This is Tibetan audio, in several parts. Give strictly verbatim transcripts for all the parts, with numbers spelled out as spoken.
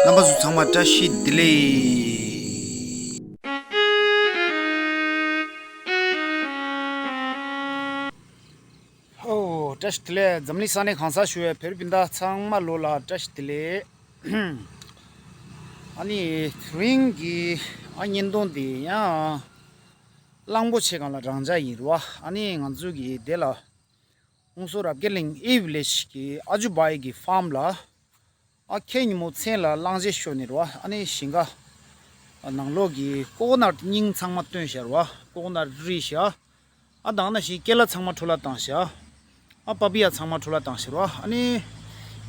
རྣམ་པ་ཚོ་ཚང་མ་བཀྲ་ཤིས་བདེ་ལེགས། ཨོ། བཀྲ་ཤིས་བདེ་ལེགས། འཛམ་གླིང་ས་གནས་གང་སར་བཞུགས་པའི་བོད་རིགས་སྤུན་ཟླ་ཚང་མ་ལོ་ལ་བཀྲ་ཤིས་བདེ་ལེགས། ཨ་ནི་དེ་རིང་གི་ཨ་བརྙན་ཐུང་འདི་ཡང་གླང་པོ་ཆེ་སྒང་ལ་རང་འཇགས་ཡིན་རེད་བ། ཨ་ནི་ང་ཚོ་གི་དེ་ལ་ཧུན་སུར་རབ་རྒྱས་གླིང་ཨེ་ཝི་ལེཇ་གི་ཨ་ཇུ་བྷའི་གི་ཕཱམ་ལ། ཨ་ཁེ་ཉིན་མོ་མཚན་ལ་གླང་ཆེན་ཤོར་ནས་རེད་བ། ཨ་ནི་ཞིང་ཁ་ནང་ལོགས་ཀྱི་ཀོ་ཀོ་ནཊ་སྙིང་ཚང་མ་བཏོན་བཞག་རེད་བ། ཀོ་ཀོ་ནཊ་རིལ་བཞག། ཨ་དང་ནང་བཞིན་ཀེ་ལ་ཚང་མ་འཕྲོ་བརླག་བཏང་བཞག། ཨ་པ་པི་ཡ་ཚང་མ་འཕྲོ་བརླག་བཏང་བཞག་རེད་བ། ཨ་ནི་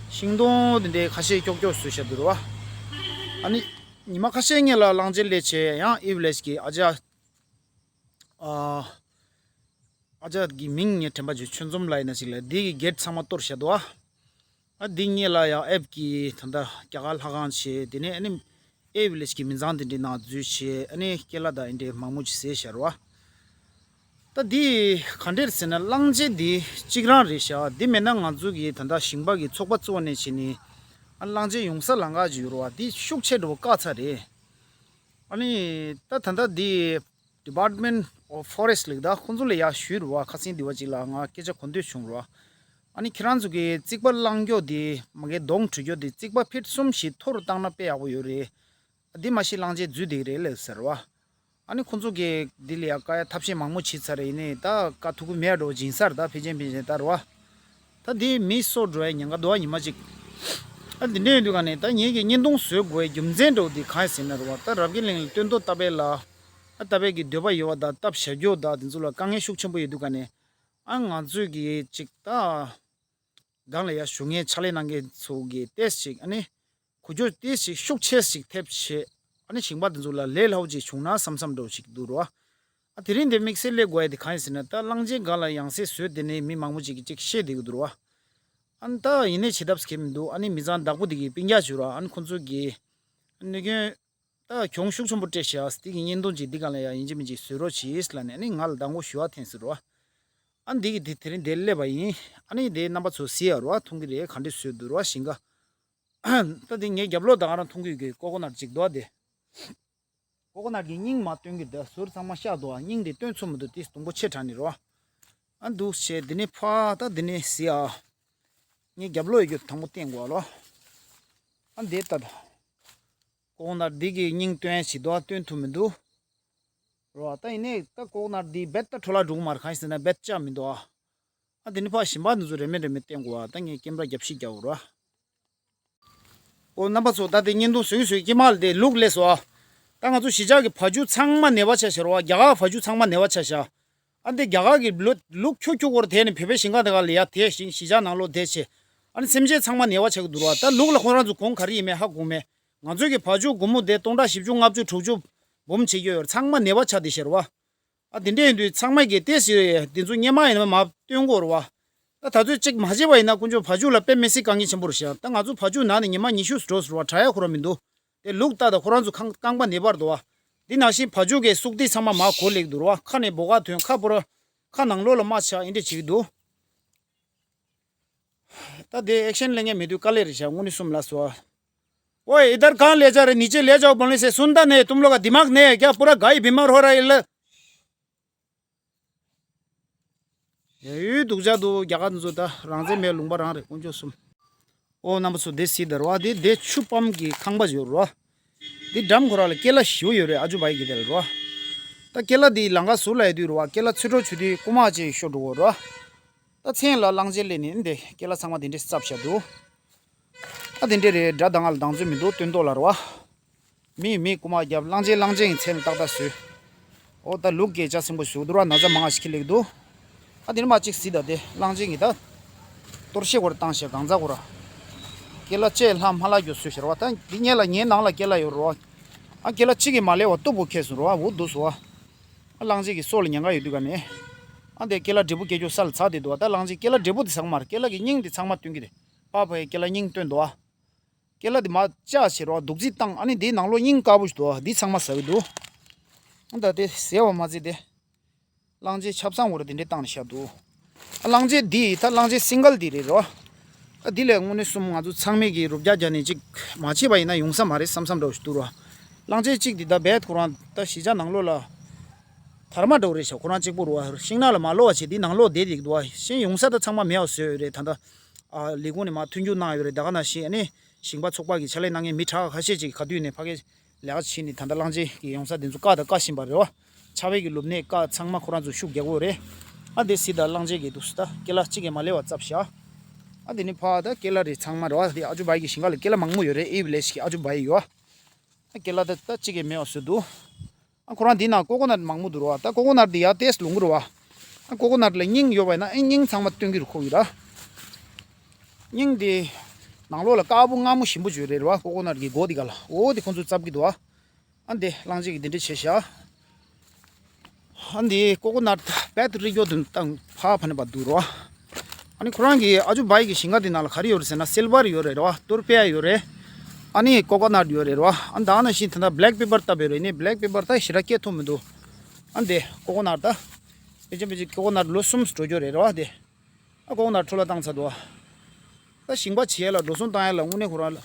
ཤིང་སྡོང་དེ་འདྲའི་ཁ་ཤས་ཀྱོག་ཀྱོག་བཟོས་བཞག་འདུག་རེད་བ། ཨ་ནི་ཉི་མ་ཁ་ཤས་སྔོན་ལ་གླང་ཆེན་སླེབས་བྱས་ཡང་ཨེ་ཝི་ལེཇ་གི་ཨ་ཅག་ཨ་ཨ་ཅག་གི་མིང་ངས་དྲན་པ་བརྗེད། ཆོས་འཛོམས་ལབ་ཡིན་ན་ཅིག་ལ། འདི་གི་གེ་ཊི་ཚང་མ་གཏོར་བཞག་འདུག་ཨ། ཨ་འདི་སྔོན་ལ་ཡང་ཨེབ་ཀྱིས་ད་ལྟ་རྒྱ་གར་ལྷ་ཁང་བྱས། དེ་ནས་ཨ་ནི་ཨེ་ཝི་ལེཇ་གི་མི་ཚང་དེ་འདྲའི་ནང་འཛུལ་བྱས། ཨ་ནི་ཀེ་ལ་དང་ཨེ་འདྲའི་མང་པོ་ཅིག་བཟས་བཞག་རེད་བ། ད་འདི་ག་འདྲས་ཟེར་ན་གླང་ཆེན་འདི་གཅིག་རང་རེད་ཤག། འདི་མེད་ན་ང་ཚོ་གི་ད་ལྟ་ཞིང་པ་གི་ཚོགས་པ་གཙོ་བོ་ནས་བྱས་ནས་ཨ་གླང་ཆེན་ཡོང་ས་ལམ་ཁ་ཅིག་ཡོད་རེད་བ། འདི་ཤུགས་ཆེ་འགྲོ་བ་དཀའ་ཚ་རེད། ཨ་ནི་ད་ད་ལྟ་འདི་Department of Forest ལགས་ད་ཁོང་ཚོ་ལ་ཡར་ཞུས་རེད་བ། ཁ་སང་དེ་བ་ཅིག་ལ་ང་སྐད་ཆ་གོ་འདོད་བྱུང་རེད་བ། ཨ་ནི་ཁྱེད་རང་ཚོ་གི་རྩིག་པ་བསླང་རྒྱུ་དེ་མ་གི་གདོང་བྲུས་རྒྱུ་དེ་རྩིག་པ་ཕིཊ་གསུམ་བཞི་མཐོ་རུ་བཏང་ན་དཔེ་ཡག་པོ་ཡོད་རེད། འདི་མ་གཞི་གླང་ཆེན་འཛུལ་བསྡད་ཀྱི་རེད་ལབ་ཟེར་བ། ཨ་ནི་ཁོང་ཚོ་གིས་འདི་ལ་ཡ་བཀག་ཡ་ཐབས་ཤེས་མང་པོ་བྱས་ཚར་རེད། ཡིན་ནའི་ད་བཀག་ཐུབ་ཀྱི་མེད་འགྲོ་སྦྱིན་སར་ད་ཕལ་ཆེར་ཕལ་ཆེར་ད་རེད་བ། ད་འདི་མི་སྲོག་འགྲོ་ཡ་ཉེན་ཁ་འདུག་བ། ཉི་མ་གཅིག་ཨ་འདི་འདྲ་ཡོད་དུས་ག་ནས་ད་ངེད་ཀྱི་བརྙན་ཐུང་བཟོ་དགོས་པའི་རྒྱུ་མཚན་འདྲ་བོ་འདི་གང་ཡིན་ཟེར་ན་རེད་བ། ད་རབ་རྒྱས་གླིང་ལ་སྟོན་ཐོག་བཏབ་པའི་ལ་ཨ་བཏབ་པའི་གི་འདོད་པ་ཡོད་པ་དང་བཏབ་བཞག་རྒྱུ་དང་དེ་ཚོ་ལ་དཀའ་ངལ་ཤུགས་ཆེན་པོ་ཡོད་དུས་ག་ནས་ཨ་ང་ཚོས་གི་ཅིག་ད་སྒང་ལ་ཡ་བཞུགས་མཁན་ཕྱག་ལས་གནང་མཁན་ཚོ་གི་ཏོག་ཙམ་ཅིག་ཨ་ནི་གོ་རྒྱུ་ཏོག་ཙམ་ཤུགས་ཆེ་ཞིག་ཐེབས་བྱས། ཨ་ནི་ཞིང་པ་དེ་ཚོ་ལ་ལས་སླ་པོ་ཅིག་བྱུང་ན་བསམ་བསམ་འདྲ་བོ་ཞིག་འདུག་རོ། ཨ་དེ་རིང་འདིར་དམིགས་བསལ་སླེབས་དགོས་ཡ་དེ་གང་ཡིན་ཟེར་ན། ད་གླང་ཆེན་སྒང་ལ་ཡང་སེ་བཟོས་དེ་ནས་མི་མང་པོ་ཅིག་གིས་ཅིག་བཤད་བསྡད་ཀྱི་འདུག་རོ། ཨ་ནི་ད་ཡིན་ནའི་བྱེད་ཐབས་ཁེལ་མི་འདུག། ཨ་ནི་མི་ཚང་བདག་པོ་དེ་གིས་སྤུན་ཀྱག་བྱོས་རོ། ཨ་ནི་ཁོང་ཚོ་གིས་ཨ་ནི་གྱོང་ཤུགས་ཆེན་པོ་སྤྲད་བཞག། དེ་གི་བརྙན་ཐུང་ཅིག་འདི་སྒང་ལ་ཡ་ཡིན་གཅིག་མིན་གཅིག་བཟོས་རོགས་གྱིས་ལབ་ནས་ཨ་ནི་ང་ལ་གདམ་ག་ཞུ་བ་འཐེན་ཟེར་རོ། ཨ་ནི་འདི་གི་དེ་དེ་རིང་འདིར་སླེབས་པ་ཡིན། ཨ་ནི་དེ་རྣམ་པ་ཚོ་གཟིགས་ཡ་རོ། མཐོང་གི་རེད། ག་འདྲས་བཟོས་འདུག་རོ་ཞིང་ཁ། ད་དེ་ངའི་རྒྱབ་ལོགས་དང་ང་རང་མཐོང་གི་ཡོད་གི་ཀོ་ཀོ་ནཊ་ཅིག་འདུག་ཨ། དེ་ཀོ་ཀོ་ནཊ་གི་སྙིང་མ་བཏོན་གི་འདུག། ཟུར་ཚང་མ་བཤགས་འདུག་ཨ། སྙིང་དེ་བཏོན་ཚུགས་མི་འདུག། དེ་སྡུག་པོ་ཆེ་དྲགས་ནི་རོ། ཨ་འདུག་བྱས་དེ་ནས་ཕར་ད་དེ་ནས་གཟིགས་ཨ། ངའི་རྒྱབ་ལོགས་ཡོད་རྒྱུ་དང་པོ་བསྟན་དགོས་ཨ་ལོ། ཨ་འདི་ལྟ་ད། ཀོ་ཀོ་ནཊ་འདི་གི་སྙིང་བཏོན་ཡ་བྱེད་འདུག་ཨ། བཏོན་ཐུབ་མི་འདུག་རོ། ད་ཡིན་ནའི་ད་ཀོ་ཀོ་ནཊ་འདི་རྦད་ད་འཕྲོ་བརླག་འགྲོ་གི་མ་རེད། གང་ཡིན་ཟེར་ན་རྦད་ཆགས་མི་འདུག་ཨ། ཨ་དེ་ནི་ཕར་ཞིང་པ་འདི་ཚོ་རེ་མེད་རེ་མེད་བསྟན་དགོས་ཨ། ད་ངས་ཀེམ་ར་རྒྱབ་ཤིག་རྒྱག་དགོས་ར། ཨོ་རྣམ་པ་ཚོ། ད་དེ་བརྙན་ཐུང་བཟོས་བཟོས་ཀྱི་མ་ལ་དེ་ལུག་སླེབས་སོང་ཨ། ད་ང་ཚོ་གཞིས་ཆགས་ཀྱི་བ་ཕྱུགས་ཚང་མ་ནད་པ་ཆགས་བཞག་རོ་ཨ། རྒྱ་གར་བ་ཕྱུགས་ཚང་མ་ནད་པ་ཆགས་བཞག། ཨ་འདི་རྒྱ་གར་གྱི་ལུག་ལུག་ཁྱུ་ཁྱུ་སྐོར་དེད་ནས་བོད་པའི་ཞིང་ཁ་དེ་ག་ལ་ཡར་དེད་ཞིང་གཞིས་ཆགས་ནང་ལོགས་དེད་བྱས། ཨ་ནི་སེམས་ཅན་ཚང་མ་ནད་པ་ཆགས་ཀྱི་འདུག་རོ་ཨ། ད་ལུག་ལ་ཁོ་རང་ཚོ་གོང་ག་རེ་ཡིན་མིན་ཧ་གོ་མེད། ང་ཚོའི་གི་བ་ཕྱུགས་སྒོར་མོ་དེ་སྟོང་ཕྲག་བཞི་བཅུ་ལྔ་བཅུ་དྲུག་ཅུ་འབུམ་བྱེད་ཀྱི་ཡོད་རེད། ཚང་མ་ནད་པ་ཆགས་བསྡད་བཞག་རོ་ཨ། ཨ་དེ་འདྲ་ཡིན་དུས་ཚང་མས་ཀྱི་ཏོག་ཙམ་དེ་ཚོ་སྔོན་མ་ཡིན་ན་མར་བཏོན་དགོས་རེད་བ། ད་ད་ཚོད་ཅིག་མ་བྱས་པ་ཡིན་ན་དཀོན་མཆོག་བ་ཕྱུགས་ལ་དཔེ་མི་སྲིད་དཀའ་ངལ་ཆེན་པོ་རེད་ཤག། ད་ང་ཚོ་བ་ཕྱུགས་ནང་ནས་ཉི་མ་ཉི་ཤུ་འགྲོ་ཟེར་བ་དྲག་ཡ་ཁོ་རང་མི་འདུག། དེ་ལུག་ལྟ་ད་ཁོ་རང་ཚོ་ཁང་རྐང་པ་ནད་པར་འདུག་བ། འདི་ནང་བཞིན་བ་ཕྱུགས་ཀྱི་སུག་ཏི་ཚང་མ་མར་གོ་སླེབས་འདུག་རེད་བ། ཁ་ནས་འབོ་ག་ཐོན། ཁ་པུ་ར་ཁ་ནང་ལོགས་ལ་རྨ་ཆགས། ཨེ་འདྲ་བྱེད་ཀྱི་འདུག། ད་དེ་ཨེག་ཤན་ལེན་མཁན་མེད་དུས་དཀའ་ལས་རེད་ཤག། དངོས་གནས་གསུམ་ལ་སོ། ओए, इधर कहाँ ले जा रहे? नीचे ले जाओ बोलने से सुनता नहीं। तुम लोग का दिमाग नहीं है क्या? पूरा गाय बीमार हो रहा है। ལ་ཡ་ཡུལ་སྡུག་ཅག་འདུག། རྒྱ་གར་འདི་ཚོ་ད་རང་བཙན་མེད། ལུང་པ་རང་རེད། དཀོན་མཆོག་གསུམ། ཨོ་རྣམ་པ་ཚོ། དེ་སི་ད་རེད་བ། དེ་དེ་ཆུ་སྤམ་གྱི་ཁང་པ་ཡོད་རེད་བ། དེ་འགྲམ་ཁོ་ར་ལ་ཀེ་ལ་ཞེ་པོ་ཡོད་རེད། ཨ་ཇུ་བྷའི་གི་དེ་ལ་རེད་བ། ད་ཀེ་ལ་དེ་ལམ་ཁ་ཟུར་ལ་ཡོད་དུས་རེད་བ། ཀེ་ལ་ཚོད་འཕྲོ་བྱེད་དུས་རྐུ་མ་ཅིག་ཤོར་འགྲོ་གི་རེད་བ། ད་མཚན་ལ་གླང་ཆེན་སླེབས་ནས་འདི་ཀེ་ལ་ཚང་མ་དེ་འདྲས་བསྲབས་བཞག་འདུག། ཨ་དེ་འདྲས་རེད། དགྲ་དང་ང་ལ་སྡང་ཚོད་མི་འདུག། སྟོན་ཐོག་ལ་རེད་བ། མི་མི་རྐུ་མ་རྒྱབ། གླང་ཆེན་གླང་ཆེན་གྱི་མཚན་ལ་ཏག་ཏག་བཟོས། ཨོ་ད་ལུག་གི་ལྕགས་སྲིན་པོ་བཟོས་འདུག་ར། ན་ཚ་མང་ང་ཞིག་ཁྱི་ལེགས་འདུག། ཨ་དེ་ནས་མ་གཅིག་གཟིགས་ད། དེ་གླང་ཆེན་གྱི་ད་གཏོར་བཤིག་སྐོར་བཏང་བཞག། གང་ཚ་སྐོར་ར། ཀེ་ལ་ལྕེ་ལྷག་མ་ལྷག་རྒྱུ་བཟོས་ཤར་བ། ད་འདི་སྔོན་ལ་ངའི་ནང་ལ་ཀེ་ལ་ཡོད་རེད་བ། ཨ་ཀེ་ལ་གཅིག་གིས་མ་ལེགས་པ་སྟུག་པོ་ཁེལ་སོང་རེད་བ། འུ་སྡུག་སོང་བ། ཨ་གླང་ཆེན་གྱི་སྲོག་ལ་ཉེན་ཁ་ཡོད་དུས་ག་ནས། ཨ་དེ་ཀེ་ལ་འབྲས་བུ་སྐྱེ་རྒྱུ་ས་ལ་ཚ་བསྡད་འདུག་བ། ད་གླང་ཆེན་ཀེ་ལ་འབྲས་བུ་དེ་ཟ་གི་མ་རེད། ཀེ་ལ་གི་སྙིང་དེ་ཚང་མ་བཏོན་གྱི་རེད། པ་ཕ་ཡི་ཀེ་ལ་སྙིང་བཏོན་འདུག་བ། ཀེ་ལ་དེ་མར་བཅག་བྱས་རོ། རྡུག་རྫིས་བཏང་། ཨ་ནི་དེའི་ནང་ལོགས་སྙིང་དཀར་པོ་ཞིག་འདུག་བ། འདི་ཚང་མ་ཟ་གི་འདུག། ཨ་ད་དེ་ཟས་པ་མ་ཟད་དེ། གླང་ཆེན་ཆབ་གསང་བོར་དེ་འདྲས་བཏང་ནས་བཞག་འདུག། ཨ་གླང་ཆེན་འདི་ད་གླང་ཆེན་སིང་གལ་འདི་རེད་རོ། ད་འདི་ལས་དངོས་གནས་གསུམ་ང་ཚོ་ཚང་མས་ཀྱི་རུབ་རྒྱག་རྒྱག་ནས་ཅིག་མ་བྱས་པ་ཡིན་ན་ཡོང་ས་མ་རེད་བསམ་བསམ་འདྲ་བོ་ཞིག་འདུག་ར། གླང་ཆེན་གཅིག་འདི་ད་རྦད་ཁོ་རང་ད་གཞིས་ཆགས་ནང་ལོགས་ལ་དར་མ་འདྲ་བོ་རེད་ཤག་ཁོ་རང་གཅིག་པོ་རེད་བ། ཤིང་ནགས་ལ་མ་ལོག་པ་བྱས་འདི་ནང་ལོགས་བསྡད་བསྡད་འདུག་བ། གཞན་ཡོང་ས་ད་ཚང་མ་མེད་པ་བཟོས་ཡོད་རེད། ད་ལྟ་ཨ་ལས་ཁུངས་ནས་མར་མཐུན་འགྱུར་གནང་ཡོད་རེད། ད་ག་ནང་བཞིན་ཨ་ནི་ཞིང་པ་ཚོགས་པ་གི་ཕྱག་ལས་གནང་མཁན་མི་གྲངས་ཁ་ཤས་ཅིག་ག་དུས་ནས་ཕ་གི་ལས་ཀ་བྱས་ནས་ད་ལྟ་གླང་ཆེན་གྱི་ཡོང་ས་དེ་ཚོ་བཀག་དང་བཀག་བཞིན་པ་རེད་བ། ཆར་པའི་གི་ལུབ་ནས་བཀག་ཚང་མ་ཁོ་རང་ཚོ་ཤུགས་རྒྱག་གི་ཡོད་རེད། ཨ་དེ་སྲིད་ད་གླང་ཆེན་གྱི་འདུག་སེ་ད་སྐེ་ལ་གཅིག་གིས་མ་ལེ་བ་བཙབ་བཞག་ཨ་དེ་ནི་ཕ་ད་སྐེ་ལ་རེད་ཚང་མ་རེད་བ། དེ་ཨ་ཅུ་བའི་གི་ཞིང་ཁ་ལ་སྐེ་ལ་མང་པོ་ཡོད་རེད། ཨེ་བི་ལེ་ཞིག་གི་ཨ་ཅུ་བའི་ཡོད་བ། ཨ་སྐེ་ལ་ད་ད་གཅིག་གིས་མེད་པ་བཟོས་འདུག་ཨ་ཁོ་རང་འདི་ན་ཀོ་ཀོ་ནཊ་མང་པོ་འདུག་རེད་བ། ད་ཀོ་ཀོ་ནཊ་འདི་ཡ་ཏེས་ལོང་གི་རེད་བ། ཨ་ཀོ་ཀོ་ནཊ་ལ་སྙིང་ཡོད་པ་ཡིན་ན་ཨེ་སྙིང་ཚང་མ་བཏོན་གི་རེད་ཁོ་གི་ར། སྙིང་དེ་ནང་ལོགས་ལ་དཀར་པོ་མངར་མོ་ཞིམ་པོ་བྱོས་རེད་བ། ཀོ་ཀོ་ནཊ་གི་སྒོ་འདི་ག་ལ་འོ་དེ་ཁོང་ཚོ་བཙབ་གི་འདུག་བ། ཨ་འདི་གླང་ཆེན་གྱི་འདི་འདྲ་བྱས་ཤག་ཨ་འདི་ཀོ་ཀོ་ནཊ་བེད་རི་རྒྱོ་དུ་བཏང་ཕ་ཕ་ནས་པ་འདུག་རོ། ཨ་ནི་ཁོ་རང་གི་ཨ་ཅུ་བའི་གི་ཞིང་ཁ་འདི་ནང་ལ་ག་རེ་ཡོད་རེད་ཟེར་ན་སིལ་བར་ཡོད་རེད་རོ། ཏུར་པེ་ཡ་ཡོད་རེད། ཨ་ནི་ཀོ་ཀོ་ནཊ་ཡོད་རེད་རོ། ཨ་ད་ནང་བཞིན་ད་ལྟ་བྷེ་ལེག་པེ་པར་བཏབ་ཡོད་རེད། ནི་བྷེ་ལེག་པེ་པར་ད་ཞེ་དྲག་སྐྱེ་ཐུབ་མི་འདུག་ཨ་འདི་ཀོ་ཀོ་ནཊ་ད་ཕལ་ཆེར་ཕལ་ཆེར་ཀོ་ཀོ་ནཊ་ལོ་གསུམ་འགྲོ་རྒྱུ་རེད་རོ། ཨ་འདི་ཨ་ཀོ་ཀོ་ནཊ་འཕྲོ་བརླག་བཏང་ཚར་འདུག་ད་ཞིང་པ་བྱེད་ཡ་ལ་འགྲོ་སོང་བཏང་ཡ་ལ་དངོས་གནས་ཁོ་རང་ལ་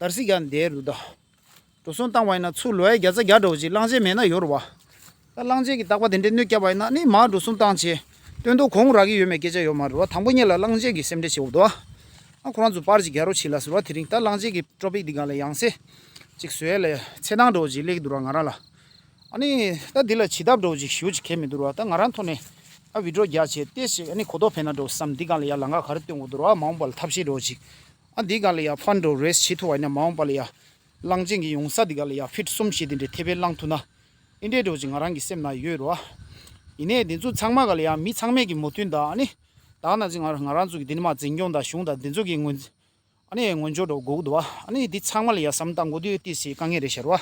དར་སིག་ཡ་འདེད་རུ་ད། འགྲོ་སོང་བཏང་བ་ཡིན་ན་ཚུར་ལོ་ཡ་བརྒྱ་ཆ་བརྒྱ་འགྲོ་ཅིག་གླང་ཆེན་མེད་ན་ཡོད་རེད་བ། ད་གླང་ཆེན་གྱི་རྟག་པ་དེ་འདྲའི་གནོད་བསྐྱལ་བ་ཡིན་ན་ནི་མར་འགྲོ་སོང་བཏང་བྱས་སྟོན་ཐོག་གོང་རག་གི་ཡོད་མེད་སྐད་ཆ་ཡོད་མ་རེད་བ། དང་པོ་ཉིད་ལ་གླང་ཆེན་གྱི་སེམས་ཁྲལ་བྱེད་འོ་དོ། ཨ་ཁོ་རང་ཚོ་པར་ཅིག་རྒྱག་རོགས་བྱེད་ལ་ཟེར་བ། དེ་རིང་ད་གླང་ཆེན་གྱི་ཊོ་པིག་འདི་སྒང་ལ་ཡང་སེ་ཅིག་བཟོས་ལ་ཚེ་ཐང་འགྲོ་ཅིག་སླེབས་ཀྱི་འདུག་ར་ང་རང་ལ། ཨ་ནི་ད་འདི་ལ་བྱེད་ཐབས་འགྲོ་ཅིག་ཞུ་ཅིག་གལ་མི་འདུག་ར། ད་ང་རང་ཐོག་ནས་ཨ་བི་ཌི་ཡོ་རྒྱག་བྱས་ཏེ་ཞིག་ཨ་ནི་གོ་རྟོགས་འཕེལ་ན་འགྲོ་བསམ། འདི་སྒང་ལ་ཡ་ལམ་ཁ་ག་རེ་སྟོན་དགོས་འདུག་ར། མ་འོངས་པ་ལ་ཐབས་ཤེས་འགྲོ་ཅིག་ཨ་འདི་སྒང་ལ་ཡ་ཕན་འགྲོ་རེས་བྱེད་ཐུབ་པ་ཡིན་ན་མ་འོངས་པ་ལ་ཡ། གླང་ཆེན་གྱི་ཡོང་ས་འདི་ག་ལ་ཡ་ཕིཊ་གསུམ་བཞི་དེ་འདྲའི་ཐེ་བའི་བླངས་ཐུབ་ན། ཨིན་འདྲའི་འགྲོ་ཅིག་ང་རང་གི་སེམས་ན་ཡོད་རོ། ཡིན་ནའི་འདི་ཚོ་ཚང་མ་ག་ལ་ཡ་མི་ཚང་མས་ཀྱི་མོས་མཐུན་དང་ཨ་ནི། ད་ནང་བཞིན་ང་ང་རང་ཚོ་གི་འདི་ནི་མ་འཛིན་སྐྱོང་དང་གཞུང་དང་འདི་ཚོ་གི་ངོས་འཛིན། ཨ་ནི་ངོས་འབྱོར་འགྲོ་དགོས་ཀྱི་འདུག་བ། ཨ་ནི་འདི་ཚང་མ་ལ་ཡ་བསམ་བཏང་དགོས་དུས་ཏི་སི་དཀའ་ངལ་རེད་ཤར་བ།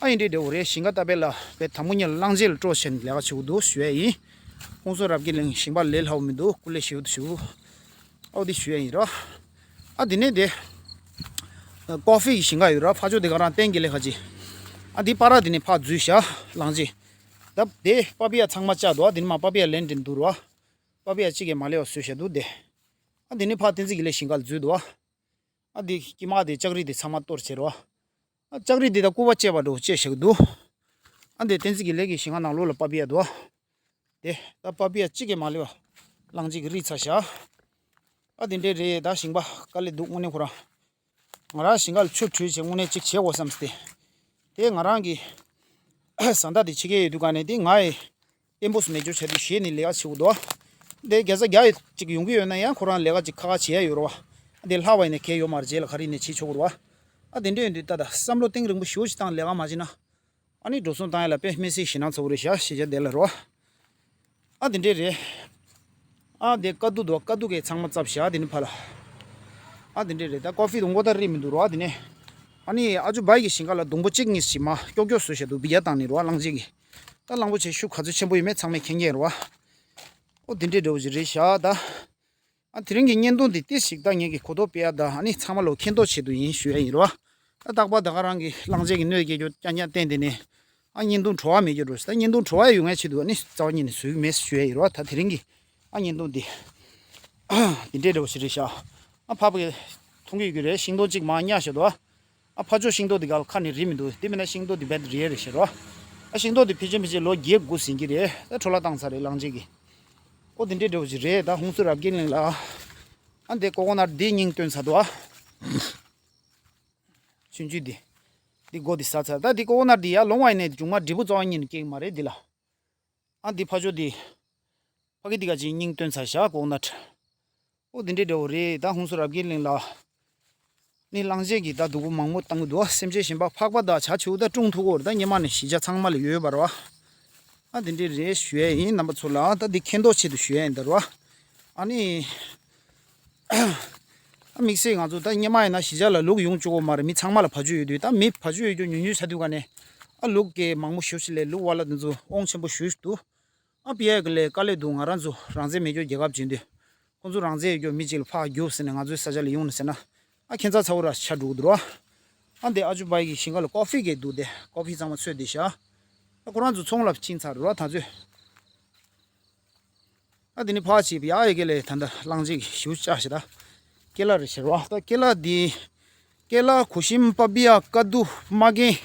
ཨ་ཡིན་འདྲའི་འགྲོ་རེད། ཞིང་ཁ་ལྟ་བས་ལ་བས་དང་པོ་ཉིད་ལ་གླང་ཆེན་ལ་སྤྲོ་ཞེན་ལས་ཀ་བྱེད་དགོས་འདུག་ཞུ་ཡ་ཡིན། ཁོང་ཚོ་རབ་རྒྱས་གླིང་ཞིང་པ་ལས་སླ་བོ་མི་འདུག་སྐུ་ལས་ཞེ་པོ་འདུག་ཞུ། ཨོ་འདི་ཞུ་ཡ་ཡིན་རོ། ཨ་འདི་ནས་དེ། ཀོ་ཧྥི་གི་ཞིང་ཁ་ཡོད་ར། ཕ་ཇོ་དེ་ག་རང་བསྟན་གྱི་ལས་ཁ་ཅིག་ཨ་འདི་པ་ར་དེ་ནས་ཕ་འཛུལ་ཤག་གླང་ཆེན། ད་དེ་པ་པི་ཡ་ཚང་མ་བཅག་འདུག་ཨ་འདི་ནས་མ་པ་པི་ཡ་ལེན་དྲན་འདུག་རོ། པ་པི་ཡ་གཅིག་གིས་མ་ལེ་བ་བཟོས་བཞག་འདུག་དེ། ཨ་འདི་ནས་ཕ་བསྟན་འཛིན་གྱི་ལས་ཞིང་ཁ་ལ་འཛུལ་འདུག་ཨ། ཨ་འདི་དཀྱིལ་མ་དེ་ལྕགས་རི་དེ་ཚང་མ་གཏོར་བྱས་རོ། ཨ་ལྕགས་རི་དེ་ད་སྐུད་པ་བཅད་པ་འདྲ་བོ་བཅད་བཞག་འདུག་ཨ་འདི་བསྟན་འཛིན་གྱི་ལས་ཀྱི་ཞིང་ཁ་ནང་ལོགས་ལ་པ་པི་ཡ་འདུག་ཨ། དེ་ད་པ་པི་ཡ་གཅིག་གིས་མ་ལེ་བ། གླང་ཆེན་གྱིས་རིག་ཚར་ཤག་ཨ་དེ་འདྲས་རེད། ད་ཞིང་པ་དཀའ་ལས་འདུག་དངོས་གནས་ཁོ་རང་། ང་རང་ཞིང་ཁ་ལ་ཆུ་བྲུས་བྱས་དངོས་གནས་གཅིག་བྱེད་དགོས་བསམ་སྟེ། དེ་ང་རང་གི་བཟའ་ཟླ་དེ་ཕྱི་རྒྱལ་ཡོད་དུས་ག་ནས་དེ་ང་ཡི་བརྟན་པོ་སུ་མེད་རྒྱུ་བྱས་དུས་གཞེས་ནས་ལས་ཀ་བྱེད་དགོས་འདུག་དེ་བརྒྱ་ཆ་བརྒྱ་ཡི་གཅིག་ཡོང་གི་ཡོད་ན་ཡང་ཁོ་རང་ལས་ཀ་གཅིག་ཁག་ཁག་བྱེད་ཡ་ཡོད་རེད་བ། དེ་ལྷག་པ་ཡིན་ན་གལ་ཡོད་མ་རེད། རྗེས་ལ་ག་རེ་ཡིན་ནས་བྱེད་ཆོག་གི་རེད་བ། ཨ་དེ་འདྲ་ཡིན་དུས་ད་ད་བསམ་བློ་གཏིང་རིང་པོ་ཞེ་པོ་ཞིག་བཏང་ལས་ཀ་མ་བྱེད་ན། ཨ་ནི་འགྲོ་སོང་བཏང་ཡ་ལ་དཔེ་མི་སྲིད་ཞེད་སྣང་ཚ་བོ་རེད་ཤག་ཤེས་བྱ་དེ་ལ་རོ། ཨ་དེ་འདྲས་རེད། ཨ་དེ་དཀའ་སྡུག་འདུག་དཀའ་སྡུག་གི་ཚང་མ་བཙབས་ཤག་དེ་ནི་ཕ་ལ། ཨ་དེ་འདྲས་རེད། ད་ཀོ་ཧྥི་དུང་པོ་ད་རིག་མི་འདུག་རོ། ཨ་དེ་ནས། ཨ་ནི་ཨ་ཅུ་བའི་གི་ཞིང་ཁ་ལ་དུང་པོ་གཅིག་གཉིས་ཤིག་མ་ཀྱོག་ཀྱོག་བཟོས་བཞག་འདུག་བི་ཡ་བཏང་ནི་རོ། གླང་ཆེན་གྱི། ད་གླང་པོ་ཆེ་ཤུགས་ག་ཚོད་ཆེན་པོ་ཡོད་མེད་ཚང་མས་མཁྱེན་མཁྱེན་རོ། ཨོ་དེ་འདྲས་འདྲ་བོ་ཞིག་རེད་ཤག་ད། ཨ་དེ་རིང་གི་བརྙན་ཐུང་འདི་ཏོག་ཙམ་ད་ངེད་ཀྱི་གོ་རྟོགས་སྤེལ་ཡ་དང་ཨ་ནི་ཚང་མ་ལོ་མཁྱེན་རྟོགས་ཆེད་དུ་ཡིན་ཞུ་ཡ་ཡིན་རོ། ཨ་རྟག་པར་ད་ག་རང་གི་གླང་ཆེན་གྱི་གནོད་སྐྱེལ་རྒྱུ་རྐྱང་རྐྱང་བསྟན་དེ་ནས་ཨ་བརྙན་ཐུང་བྲོ་བ་མེད་རྒྱུ་འགྲོ་ཟེར། ད་བརྙན་ཐུང་བྲོ་བ་ཡོང་ཡ་ཆེད་དུ་ཨ་ནི་རྩ་བ་ཉིད་ནས་བཟོས་ཀྱི་མེད་ཞུ་ཡ་ཡིན་རོ། ད་དེ་རིང་གི་ཨ་བརྙན་ཐུང་འདི་འདི་འདྲས་འདྲ་བོ་ཞིག་རེད་ཤག་ཨ་ཕ་བུ་གིས་མཐོང་གི་ཡོད་ཀྱི་རེད། ཤིང་སྡོང་གཅིག་མར་བརྙ་བཞག་འདུག་ཨ་ཕ་ཇོ་ཤིང་སྡོང་འདི་ག་ལ་ཁ་ནས་རིལ་མི་འདུག་དེ་མིན་ན་ཤིང་སྡོང་འདི་རྦད་རིལ་ཡ་རེད་ཤག་རོ། ཨ་ཤིང་སྡོང་འདི་ཕལ་ཆེར་ཕལ་ཆེར་ལོ་བརྒྱད་དགུ་ཟིན་གྱི་རེད། ད་འཕྲོ་བརླག་བཏང་ཚར་རེད་གླང་ཆེན་གྱིས། ཨོ་དེ་འདྲས་འདྲ་བོ་ཞིག་རེད། ད་ཧུང་སུ་རབ་རྒྱས་གླིང་ལ། ཨ་འདི་ཀོ་ཀོ་ནཊ་འདི་སྙིང་བཏོན་ཚར་འདུག་ཨ། ཆུང་ཆུང་འདི། འདི་མགོ་འདི་ཟ་ཚར། ད་འདི་ཀོ་ཀོ་ནཊ་འདི་ཡར་ལོང་བ་ཡིན་ནའི་མཇུག་མ་འབྲས་བུ་རྩ་བ་ཉིད་ནས་སྐྱེ་གི་མ་རེད་འདི་ལ། ཨ་འདི་ཕ་ཇོ་འདི། ཕ་གི་འདི་ག་ཅིག་སྙིང་བཏོན་ཚར་ཤག་ཀོ་ཀོ་ནཊ། ཨོ་དེ་འདྲས་འདྲ་བོ་རེད། ད་ཧུང་སུ་རབ་རྒྱས་གླིང་ལ། ནི་གླང་ཆེན་གྱིས་ད་སྡུག་པོ་མང་པོ་བཏང་གི་འདུག་སེམས་ཅན་གཞན་པ་ཕག་པ་དང་བྱ་བྱིའུ་ད་བཀྲོངས་ཐུབ་ཀྱི་ཡོད་རེད། ད་སྔོན་མ་ནས་གཞིས་ཆགས་ཚང་མ་ལ་ཡོད་པ་རེད་བ། ཨ་དེ་འདྲས་རེད་ཞུ་ཡས་ཡིན་རྣམ་པ་ཚོ་ལ། ད་འདི་མཁྱེན་རྟོགས་ཆེད་དུ་ཞུ་ཡས་ཡིན་ད་རེད་བ། ཨ་ནི། ཨ་དམིགས་བསལ་ང་ཚོ་ད་སྔོན་མ་ཡིན་ན་གཞིས་ཆགས་ལ་ལུག་ཡོང་བཅུག་གི་མ་རེད། མི་ཚང་མ་ལ་བ་ཕྱུགས་ཡོད་དུས། ད་མི་བ་ཕྱུགས་ཡོད་རྒྱུ་ཉུང་ཉུང་ཆགས་དུས་ག་ནས། ཨ་ལུག་གི་མང་པོ་ཞེ་པོ་ཞིག་ལས་ལུག་ཝ་ལ་དེ་ཚོ་དབང་ཆེན་པོ་ཞེ་པོ་ཞིག་འདུག་ཨ་པི་ཡ་གི་ལས་དཀའ་ལས་འདུག་ང་རང་ཚོ་རང་བཙན་མེད་རྒྱུ་རྒྱལ་ཁབ་ཅིག་ཡིན་དུས། ཁོང་ཚོ་རང་བཙན་ཡོད་རྒྱུ་མི་གཅིག་ལ་ཕར་རྒྱུགས་ཟེར་ནས་ང་ཚོའི་ས་ཆ་ལ་ཡོང་ནས་ཟེར་ན། ཨ་ཁྱད་མཚར་ཚ་བོ་ར་ཆགས་འགྲོ་གི་འདུག་ར། ཨ་འདི་ཨ་ཅུ་བའི་གི་ཞིང་ཁ་ལ་ཀོ་ཧྥི་གི་འདུག་དེ་ཀོ་ཧྥི་ཚང་མ་ཚོས་བསྡད་ཤག་ཨ་ཁོ་རང་ཚོ་ཚོང་ལ་ཕྱིན་ཚར་ར་ད་ཚོས། ཨ་དེ་ནི་ཕར་ཕྱིན་པ་ཡ་ཡི་གེ་ལས་ད་ལྟ་གླང་ཆེན་གྱི་གཞུ་བཅག་ཤག་ད། ཀེ་ལ་རེད་ཟེར་བ། ད་ཀེ་ལ་འདི། ཀེ་ལ། གུ་ཤམ། པ་པི་ཡ། ཀ་དུ། མ་གན།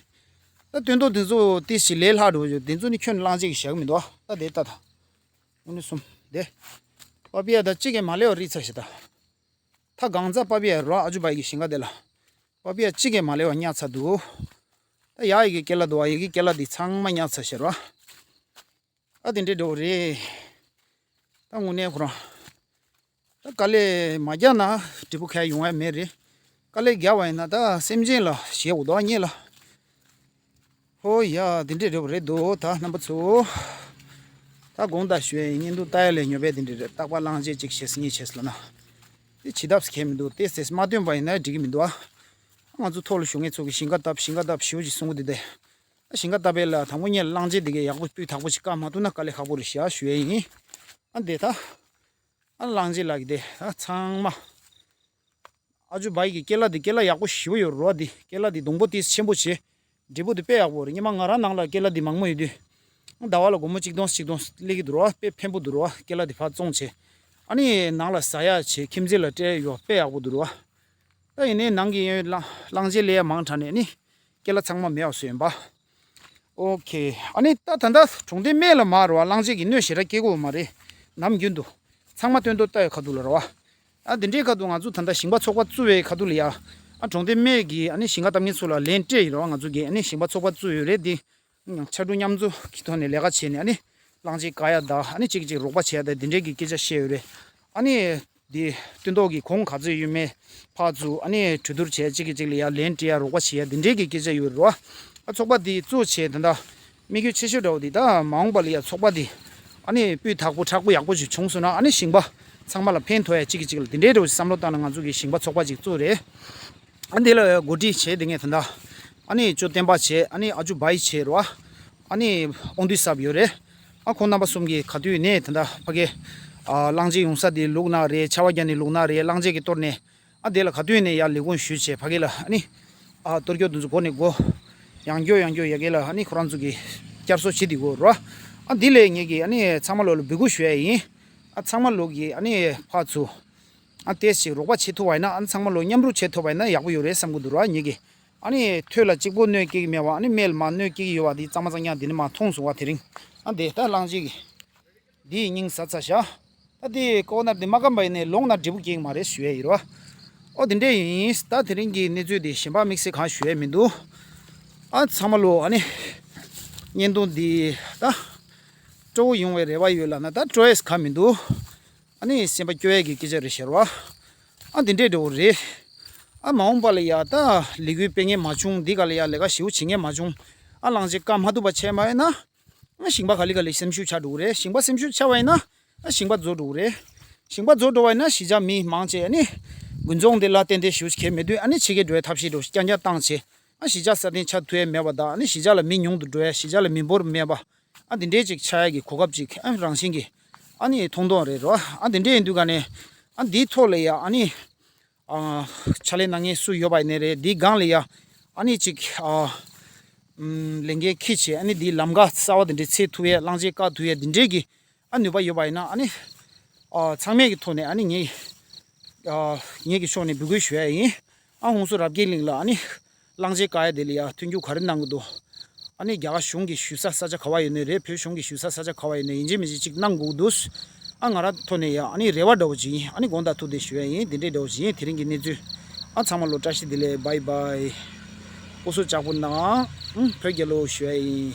ད་སྟོན་ཐོག་འདི་ཚོ་ཏི་སི་ལས་སླ་འགྲོ་ཡོད། འདི་ཚོ་ནི་ཁྱོན་གླང་རྗེས་ཀྱི་བཞག་མི་འདུག་ད་དེ་ལྟ་ད། ཨུ་ནི་གསུམ་དེ། པ་པི་ཡ་ད་གཅིག་གིས་མ་ལེ་བ་རིག་ཚར་ཤི་ད། ད་གང་ཚ་པ་པི་ཡ་རོ། ཨ་ཇུ་བའི་གི་ཞིང་ཁ་དེ་ལ། པ་པི་ཡ་གཅིག་གིས་མ་ལེ་བ་ཉག་ཚ་འདུག་ད་ཡ་ཡི་གི་ཀེ་ལ་འདུག་ཨ་ཡི་གི་ཀེ་ལ་འདི་ཚང་མ་ཉག་ཚ་ཤི་རོ། ཨ་དེ་འདྲའི་འགྲོ་རེད། ད་དངོས་གནས་ཁོ་རང་། ད་དཀའ་ལས་མ་རྒྱག་ན་འབྲས་བུ་ཁ་ཡོང་ཡ་མེད་རེད། དཀའ་ལས་རྒྱག་པ་ཡིན་ན་ད་སེམས་ཅན་ལ་བཞེས་འོ་དོ་ཉེ་ལ། ཧོ་ཡ་དེ་འདྲའི་འགྲོ་རེད་འདུག་ད་རྣམ་པ་ཚོ། ད་དགོངས་དག་ཞུ་ཡ་ཡིན། བརྙན་ཐུང་ལྟ་ཡ་ལས་ཉོ་བས་དེ་འདྲའི་རེད། རྟག་པར་གླང་རྗེས་གཅིག་བྱས་སྙིང་རྗེ་ལ་ན། དེ་བྱེད་ཐབས་ཁེལ་མི་འདུག་དེ་ཟེར་མ་སྟོན་པ་ཡིན་ན་འགྲིག་གི་མི་འདུག་ཨ། ང་ཚོ་ཐོག་ལ་བཞུགས་མཁན་ཚོ་གི་ཞིང་ཁ་བཏབ་ཞིང་ཁ་བཏབ་ཞུ་ཅིག་གསུང་གི་འདུག་སྟེ། ཞིང་ཁ་བཏབ་པའི་ལ་དང་པོ་ཉིད་གླང་རྗེས་འདི་གའི་ཡག་པོ་སྤུས་དག་པོ་ཞིག་བཀག་མ་ཐུབ་ན་དཀའ་ལས་ཁག་པོ་རེད་ཤག་ཞུ་ཡས་ཡིན། ཨ་འདི་ད། ཨ་གླང་རྗེས་ལགས་ཀྱི་དེ་ད་ཚང་མ། ཨ་ཇུ་བའི་གི་ཀེ་ལ་འདི་ཀེ་ལ་ཡག་པོ་ཞེ་པོ་ཡོད་རོ། འདི་ཀེ་ལ་འདི་སྡོང་པོ་དེ་ཆེན་པོ་བྱས། འབྲས་བུ་དེ་དཔེ་ཡག་པོ་རེད། སྔོན་མ་ང་རང་ནང་ལ་ཀེ་ལ་འདི་མང་མོ་ཡོད་དུས། ཟླ་བ་ལ་སྒོར་མོ་གཅིག་སྟོང་གཅིག་སྟོང་སླེབས་ཀྱི་འདུག་རོ། དཔེ་ཕན་པོ་འདུག་རོ། ཀེ་ལ་འདི་ཕར་བཙོང་བྱས། ཨ་ནི་ནང་ལ་ཟ་ཡ་བྱས་ཁྱིམ་མཚེས་ལ་སྤྲད་ཡོད། དཔེ་ཡག་པོ་འདུག་རོ། ད་ཡིན་ནའི་ནང་གི་གླང་གླང་རྗེས་ལས་ཡ་མང་དྲགས་ནས་ནི། ཀེ་ལ་ཚང་མ་མེད་པ་བཟོས་ཡིན་པ། ཨོ་ཁེ། ཨ་ནི་ད་ད་ལྟ་གྲོང་སྡེ་སྨད་ལ་མར་རོ་བ་གླང་རྗེས་ཀྱི་གནོད་ཞེ་དྲག་སྐྱེལ་གོ་མ་རེད། ནམ་རྒྱུན་དུ། ཚང་མ་སྟོན་ཐོག་ལྟ་ཡ་ཁ་ཐུག་ལ་རོ་བ། ཨ་དེ་འདྲའི་ཁ་ཐུག་ང་ཚོ་ད་ལྟ་ཞིང་པ་ཚོགས་པ་བཙུགས་པའི་ཁ་ཐུག་ལ་ཡ། ཨ་གྲོང་སྡེ་སྨད་ཀྱི་ཨ་ནི་ཞིང་ཁ་བཏབ་མཁན་ཚོ་ལ་ལན་སྤྲད་ཡིན་རོ་བ། ང་ཚོ་གི་ཨ་ནི་ཞིང་པ་ཚོགས་པ་བཙུགས་ཡོད་རེད་འདི། ཕྱར་གྲུ་མཉམ་འཛུགས་ཀྱི་ཐོག་ནས་ལས་ཀ་བྱས་ནས་ཨ་ནི། གླང་རྗེས་བཀག་ཡ་ད་ཨ་ནི་གཅིག་གཅིག་རོགས་པ་བྱེད་ཡ་ད་འདི་འདྲའི་གི་སྐད་ཆ་བཤད་ཡོད་རེད། ཨ་ནི། འདི་སྟོན་ཐོག་གི་གོང་ག་ཚོད་ཡོད་མེད་ཕར་ཚུར་ཨ་ནི་གྲོས་བསྡུར་བྱས་གཅིག་གིས་གཅིག་ལ་ཡ་ལན་སྤྲད་ཡ་རོགས་པ་བྱེད་ཡ་འདི་འདྲའི་གི་སྐད་ཆ་ཡོད་རེད་བ། ཨ་ཚོགས་པ་འདི་བཙུགས་བྱས་ད་ལྟ་དམིགས་ཡུལ་ཆེ་ཤོས་འདྲ་བོ་འདི་ད་མ་འོངས་པ་ལ་ཡ་ཚོགས་པ་འདི་ཨ་ནི་སྤུས་དག་པོ་མཁྲེགས་པོ་ཡག་པོ་ཞིག་བྱུང་སོང་ན་ཨ་ནི་ཞིང་པ་ཚང་མ་ལ་ཕན་ཐོགས་ཡ་གཅིག་གིས་གཅིག་ལ་འདི་འདྲའི་འདྲ་བོ་ཞིག་བསམ་བློ་བཏང་ནས་ང་ཚོ་གི་ཞིང་པ་ཚོགས་པ་ཅིག་བཙུགས་རེད། ཨ་འདི་ལ་འགོ་ཁྲིད་བྱས་དེ་ངས་ད་ལྟ་ཨ་ནི་ཅོ་བསྟན་པ་བྱས། ཨ་ནི་ཨ་ཅུ་བའི་བྱས་རོ། ཨ་ནི་དབང་འདུས་གསར་པ་ཡོད་རེད། ཨ་ཁོང་རྣམ་པ་གསུམ་གྱིས་ག་དུས་ནས་ད་ལྟ་ཕ་གི་ཨ་གླང་རྗེས་ཡོང་ས་དེ་ལུག་ནག་རེད། ཆར་པ་བརྒྱབ་ནས་ལུག་ནག་རེད། གླང་རྗེས་ཀྱིས་གཏོར་ནས་ཨ་དེ་ལ་ག་དུས་ནས་ཡར་ལས་ཁུངས་ཞུས་བྱས་ཕ་གི་ལ་ཨ་ནི་ཨ་གཏོར་སྐྱོ་དེ་ཚོ་འགོ་ནས་འགོ་ཡང་སྐྱོ་ཡང་སྐྱོ་ཡ་གི་ལ་ཨ་ནི་ཁོ་རང་ཚོ་གིས་བསྐྱར་གསོ་བྱེད་དེ་དགོས་རོ། ཨ་འདི་ལས་ངེད་ཀྱིས་ཨ་ནི་ཚང་མ་ལོ་ལ་འབོད་སྐུལ་ཞུ་ཡ་ཡིན། ཨ་ཚང་མ་ལོ་གིས་ཨ་ནི་ཕར་ཚུར་ཨ་ཏེས་ཅིག་རོགས་པ་བྱེད་ཐུབ་པ་ཡིན་ན་ཨ་ནི་ཚང་མ་ལོ་མཉམ་རུབ་བྱེད་ཐུབ་པ་ཡིན་ན་ཡག་པོ་ཡོད་རེད་བསམ་གི་འདུག་ར་ངེད་ཀྱིས། ཨ་ནི་ཐོད་ལ་གཅིག་པོ་གནོད་སྐྱེལ་གི་མེད་པ་ཨ་ནི་སྨད་ལ་མར་གནོད་སྐྱེལ་གི་ཡོད་པ་འདི་གཙང་མ་གཙང་རྐྱང་འདི་ནས་མར་མཐོང་སོང་བ་དེ་རིང་། ཨ་འདི་ད་གླང་རྗེས་ཀྱི་འདི་ཡི་སྙིང་ཟ་ཚ་ཤག་ད་འདི་ཀོ་ནར་འདི་མ་སྐམ་པ་ཡིན་ནའི་ལོང་ན་འབྲས་བུ་སྐྱེ་གི་མ་རེད་ཞུ་ཡས་ཡིན་རོ། ཨོ་དེ་འདྲས་ཡིན། ད་དེ་རིང་གི་གནས་ཚུལ་འདི་གཞན་པ་དམིགས་བསལ་གང་ཞུ་ཡས་མི་འདུག་ཨ་ཚང་མ་ལོ་ཨ་ནི་བརྙན་ཐུང་འདི་ད་སྤྲོ་བོ་ཡོང་བའི་རེ་བ་ཡོད་ལ་ན་ད་སྤྲོ་ཡས་ག་མི་འདུག་ཨ་ནི་སེམས་པ་སྐྱོ་ཡས་ཀྱི་སྐད་ཆ་རེད་ཤག་རོ། ཨ་འདི་འདྲས་འགྲོ་གི་རེད། ཨ་མ་འོངས་པ་ལ་ཡ་ད་ལས་འགུལ་སྤེལ་མཁན་མ་བྱུང་། འདི་ག་ལ་ཡ་ལས་ཀ་ཞེ་པོ་བྱེད་མཁན་མ་བྱུང་། ཨ་གླང་རྗེས་བཀག་མ་ཐུབ་པ་བྱས་མ་ཡིན་ན། ཨ་ཞིང་པ་ག་ལེ་ག་ལེ་སེམས་ཤུགས་ཆག་འགྲོ་གི་རེད། ཞིང་པ་སེམས་ཤུགས་ཆག་པ་ཡིན་ན། ཨ་ཞིང་པ་རྫོགས་འགྲོ་གི་རེད། ཞིང་པ་རྫོགས་འགྲོ་བ་ཡིན་ན་གཞིས་ཆགས་མི་མང་ཆེ་ཨ་ནི་དགུན་རྫོང་འདི་ལ་ཏན་ཏན་ཞེ་པོ་ཅིག་གལ་མེད་དུས་ཨ་ནི་ཕྱི་རྒྱལ་འགྲོ་ཡ་ཐབས་ཤེས་འགྲོ་རྐྱང་རྐྱང་བཏང་བྱས། ཨ་གཞིས་ཆགས་སྲ་བརྟན་ཆགས་ཐུབ་ཡ་མེད་པ་དང་ཨ་ནི་གཞིས་ཆགས་ལ་མི་ཉུང་དུ་འགྲོ་ཡ། གཞིས་ཆགས་ལ་མི་འབོར་མེད་པ། ཨ་འདི་འདྲས་ཅིག་ཆགས་ཡ་གི་གོ་སྐབས་ཅིག་ཨ་རང་བཞིན་གྱི་ཨ་ནི་མཐོང་མཐོང་རེད་རོ། ཨ་འདི་འདྲས་ཡིན་དུས་ག་ནས་ཨ་འདིའི་ཐོག་ལ་ཡ་ཨ་ནི་ཨ་ཕྱག་ལས་གནང་མཁན་སུ་ཡོད་པ་ཡིན་ནའི་རེད། འདིའི་སྒང་ལ་ཡ་ཨ་ནི་ཅིག་ཨ་ལས་འགན་འཁྱེར་བྱས་ཨ་ནི་འདིའི་ལམ་ཁ་གསར་བ་འདི་འདྲས་འཚོལ་ཐུབ་ཡ། གླང་རྗེས་བཀག་ཐུབ་ཡ་འདི་འདྲས་ཀྱི་ཨ་ནུས་པ་ཡོད་པ་ཡིན་ན་ཨ་ནི་ཨ་ཚང་མས་ཀྱི་ཐོག་ནས་ཨ་ནི་ངས་ཨ་ངེད་ཀྱི་ཕྱོགས་ནས་འབོད་སྐུལ་ཞུ་ཡ་ཡིན། ཨ་ཧུན་སུར་རབ་རྒྱས་གླིང་ལ་ཨ་ནི་གླང་རྗེས་བཀག་ཡ་དེ་ལ་ཡ་མཐུན་འགྱུར་ག་རེ་གནང་གི་འདུག་ཨ་ནི་རྒྱ་གར་གཞུང་གི་ཞུ་ས་ས་ཆ་ག་བ་ཡོད་ནའི་རེད། བོད་གཞུང་གི་ཞུ་ས་ས་ཆ་ག་བ་ཡོད་ནའི་ཡིན་གཅིག་མིན་གཅིག་ཅིག་གནང་དགོས་འདུག་ཨ་ང་རང་ཐོག་ནས་ཡ་ཨ་ནི་རེ་བ་འདྲ་བོ་ཅིག་ཡིན། ཨ་ནི་དགོངས་དག་ཐུགས་བདེ་ཞུ་ཡ་ཡིན། དེ་འདྲའི་འདྲ་བོ་ཅིག་ཡིན། དེ་རིང་གི་གནས་ཚུལ། ཨ་ཚང་མ་ལོ་བཀྲ་ཤིས་བདེ་ལེགས། བྷའི་བྷའི། སྐུ་གཟུགས་ལྕགས་པོ་གནང་། ཨུམ་བོད་རྒྱལ་ལོ་ཞུ་ཡ་ཡིན།